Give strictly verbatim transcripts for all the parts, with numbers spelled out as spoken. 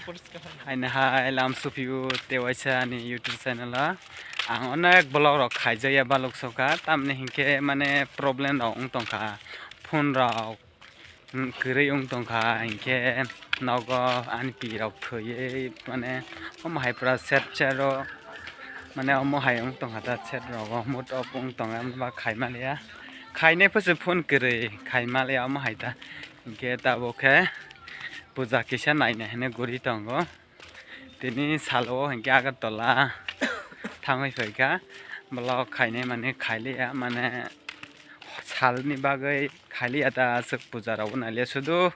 Haino hai lam suphiyo tei waisa ani YouTube channel o ang onek vlog rok khaijak ya balok sokha, tamni hinkhe mane problem rok wng tongkha, phone rok kwrwi wng tongkha, hinkhe nogo ani pi rok thwiwi mane omo hai pura set set o mane omo hai wng tongkha ta set rogo mood off wng tongkha, ba khaimaliya khainai phose phone kwrwi khaimaliya omo hai ta, hinkhe tabuk khe puja kisa naina hinwi guri tongo. Tini salo hinkhe Agartala thangwi phaikha, vlog khainai mani khailiya, mane salni bagwi khailiya ta, aswk puja rokbo nailia, sudu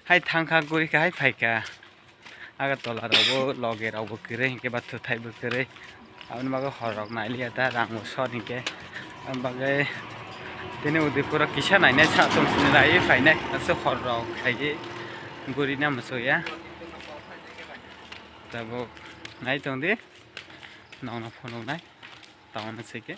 hai thangkha gurikha hai phaikha. Agartala rokbo loge rokbo kwrwi hinkhe ba twthai bo kwrwi. Aboni bagwi hor rok nailiya ta, rang bo sor hinkhe. Aboni bagwi tini Udaipur o kisa nainai satung sini rai phainai, aswk hor rok khaidi gurina muchungya. Tabuk nai tongdi, nokno phunuknai, tongna sike.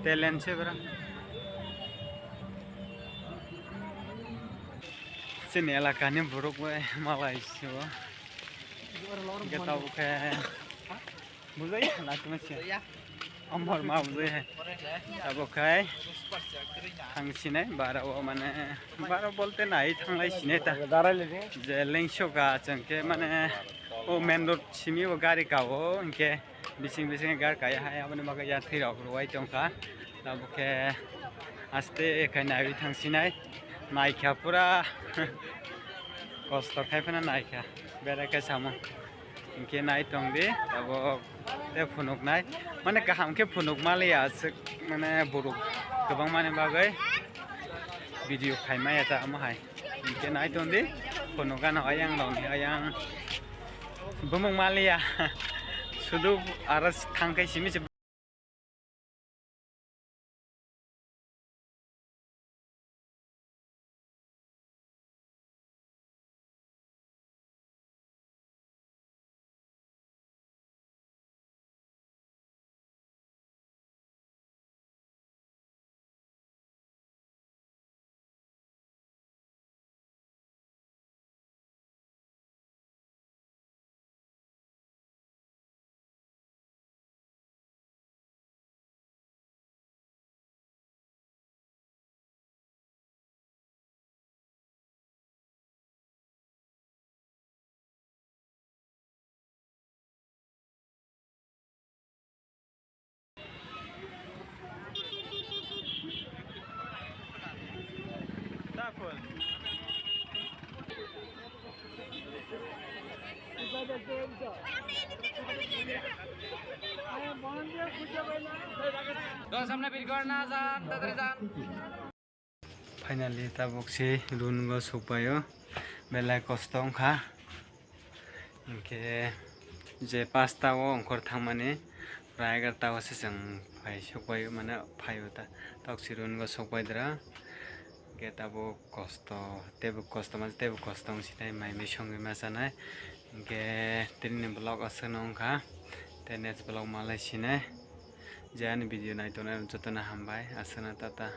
Talent se bra. Chini elakani borok bai malai sio. Hingke tabuk khe bujai ya, lati ma sio. Amor ma bujai hai. Tabuk khai thang sinai bara o mane bara bolte nai thanglai sinai ta. Je lengso ka chengke mane o main road simi o gari ka o hingke. Bising bising gar kaya hai aboni bagwi yathwi rok rwai tongkha. Tabuk khe aste khai naiwi thang sinai. Naikha pura kosto khai phano naikha. Berai khe samung. Hinkhe nai tong di, tabuk tei phunuknai. Mane kaham khe phunuk maliya aswk, mane borok kwbangmani bagwi video khaimaya ta omo hai. Hinkhe nai tong di, phunuk gana ayang rokni ayang bumung maliya. Sudu aro thangkhai simi se. Dol samne bir gor na jan, tatari jan. Finally, tabuk si rungo sukbaio, belai kosto wngkha. Hinkhe je pasta o ongkhor thangmani, prai egarta o se chwng phai sukbaio, mane phaio ta, tok si rungo sukbai dra. Hinkhe tabuk kosto, teibo kosto, mane teibo kosto wng sinai, mai mui songwi ma chanai. Hinkhe tini ni vlog aswk no wngkha, tei next vlog malai sinai. Je ani video nai tongnai jotono hambai, aswkno tata.